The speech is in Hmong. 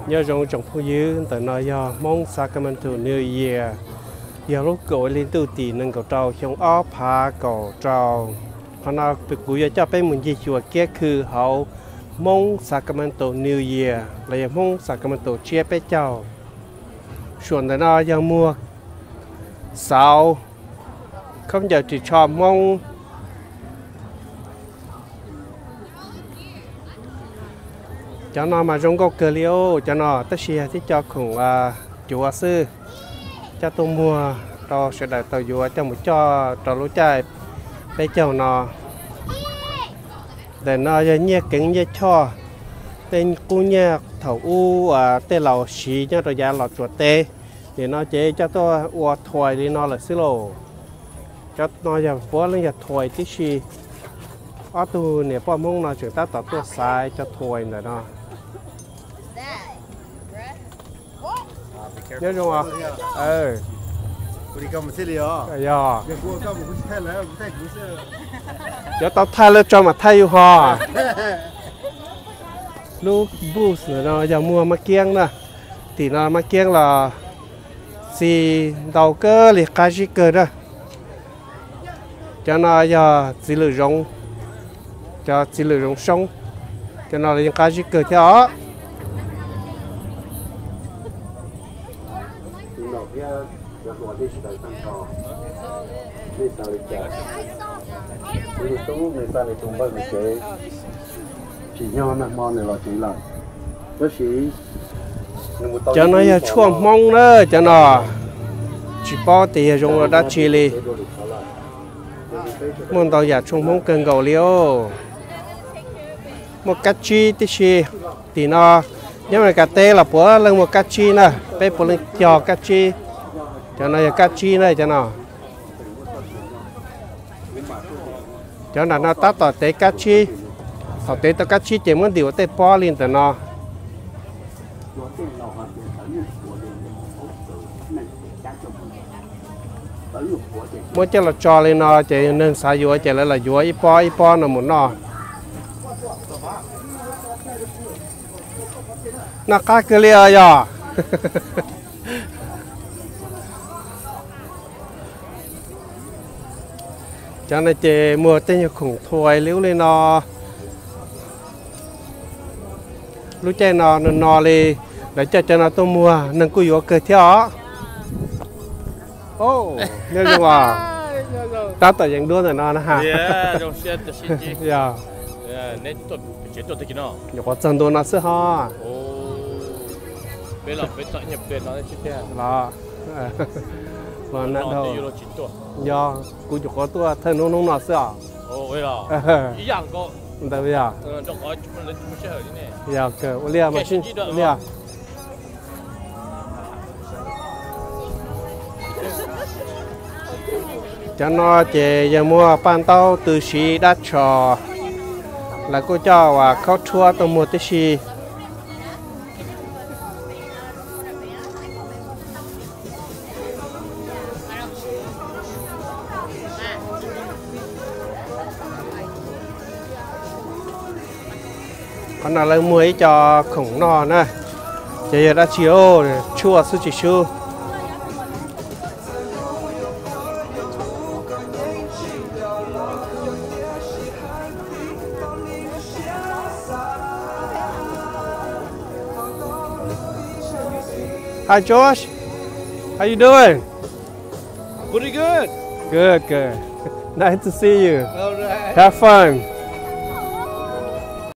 Nyob zoo tsoom phooj ywg, ntawm no yog Hmoob Sacramento New Year, yog lub kaum hli ntuj tim nees nkaum rau xyoo ob phav kaum rau. Qhov no kuv yuav coj peb mus ncig xyuas kiab khw hauv Hmoob Sacramento New Year los yog Hmoob Sacramento tsiab peb caug. Suam ntawm no yog muag xauv, khaub ncaws ris tsho Hmoob. Cov no mas zoo nkauj kawg li os, cov no tab sis yog tib co khoom cuav xwb, coj tuaj muag rau sawv daws tau yuav coj mus coj rau lub caij peb caug no. Ntawm no yog nyiaj keev nyiaj choj, tej qub nyiaj thaum ub tej laus siv nyob rau yav Los Tsuas teb. Nim no ces coj tuaj ua thuais li no lawm xwb lauj. Cov no yog puav leej yog thuais tib si. Ob tug niam poj Hmoob no tseem tab tom tuaj xaiv cov thuais ntawm no. Nyob zoo os. Yog, yuav tau thaij lawv tso mam thaij yus ho. Lub booth ntawm no yog muag maj kiab na. Tim no maj kiab los txi ntau kawg li, qab zib kawg na. Cov no yog txiv lwm zoov, cov txiv lwm zoov soob, cov no los yeej qab zib kawg thiab os. Cov no yog tshuaj Hmoob na, cov no tsis paub tias yog zoo ua dab tsi li. Muaj ntau yam tshuaj Hmoob kawg nkaus li os. Muaj kab tsib tib si. Tim no nyob Amelikas teb los puav leej muaj kab tsib na, peb puav leej cog kab tsib. Cov no yog kab tsib na cov no. Cov nram no tab tom tev kab tsib. Thaum tev tau kab tsib ces muab ntim ua tej pob li ntawm no. Muab coj los tso li no ces neeg xav yuav ces lawv los yuav ib pob ib pob no mus noj. Noj qab kawg li os yog. Cov no ces muag tej nyuag khoom thuais li ub li no. Lub caij no no no li, lawv coj cov no tuaj muag neeg kuj yuav kawg thiab os. Nyob zoo os. Tab tom yees duab ntawm no na. Yog, nyuam qhuav txog ntua no xwb ho. Los, los na dhau. Yog, kuv nyuam qhuav tuaj thawj hnub hnub no xwb os. Ntawd yog. Yog kawg ua li mas sib ntsib dua li os. Cov no ces yog muag paj ntaub tw siv dab tsho, lawv kuj coj uas khaub rhuab tuaj muag tib si. Qhov no lawv muag ib co khoom noj na, ces yog dab tsi, tshuaj xwb tsis sub. Hi, Josh. How you doing? Pretty good. Good, good. Nice to see you. All right. Have fun.